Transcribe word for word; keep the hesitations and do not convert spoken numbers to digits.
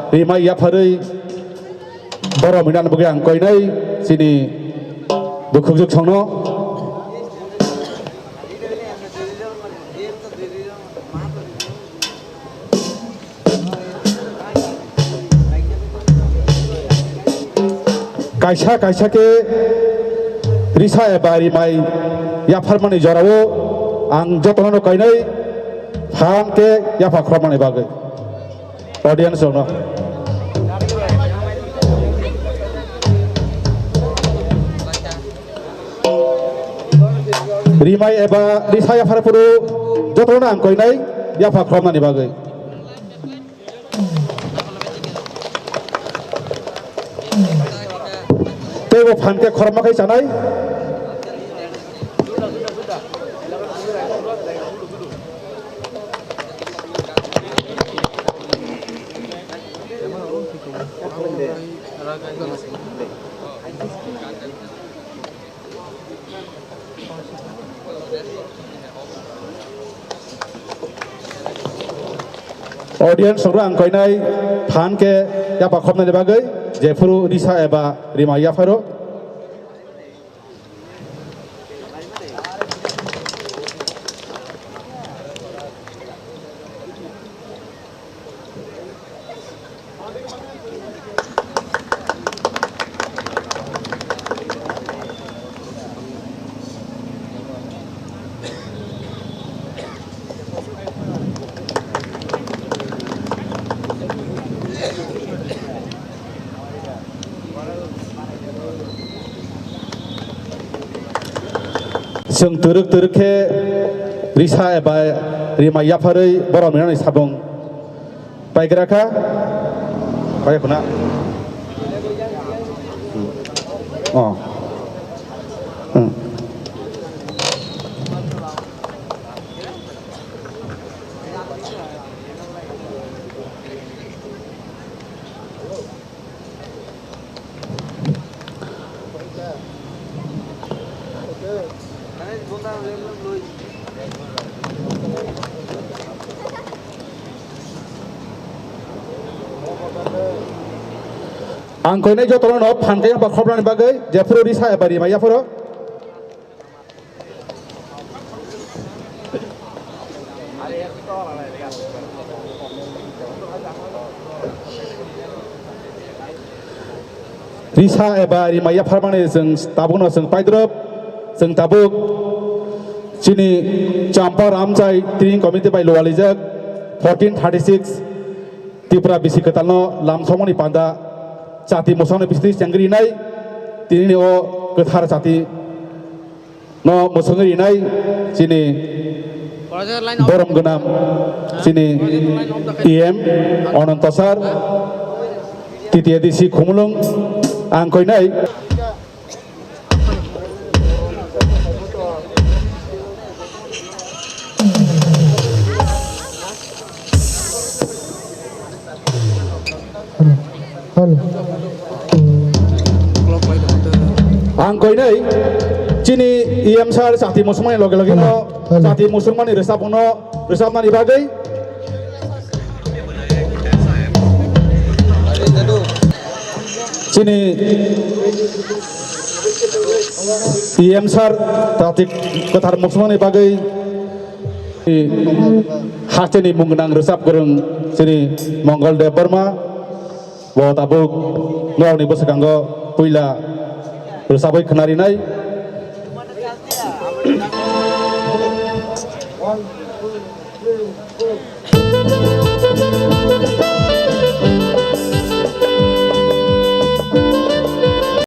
Rimai yapharwi borok minani bagwi ang koinai chini bukhukjwk songno. Kaisa kaisa khe risa eba rimai yapharmani jorao ang jotono kainai phan khe yapha khorokmani bagwi. Audience rokno. Rimai eba risa yaphar phuru jotono ang koinai yapha khorokmani bagwi. Teibo phan khe khorokma khai chanai. Audience rok ang koinai phan khe yapha khopnani bagwi jephuru risa eba rima yapharo. Chwng twrwk twrwk khe risa eba rima yapharwi borok minani sabung paigra kha. Pai khuna. Oh. Hmm. Ang koinai jotono no phan khe yapha khopnani bagwi jephuru risa eba rima yapharo. Risa eba rima yapharmani chwng tabukno chwng paidrop, chwng tabuk chini Champa Ramchai Training Committee bai lualijak fourteen thirty six Tripura bisi kwtalno lamsokmani panda chati mwsangni bisingtwi chengrinai tinini o kwthar chati no mwswngwi rinai chini borom gwnam chini E M Ananto sir, T T A D C Khumulwng ang koinai. Hello. Hello. Ang koinai chini E M sir chati musulmani loge loge no chati musulmani rwchapmung no rwchapnani bagwi chini E M sir chati kwthar musulmani bagwi hasteni mung gwnang rwchap kwrwng chini Mongol Debbarma bo tabuk norokni bwskango puila rwchabwi khwnarinai.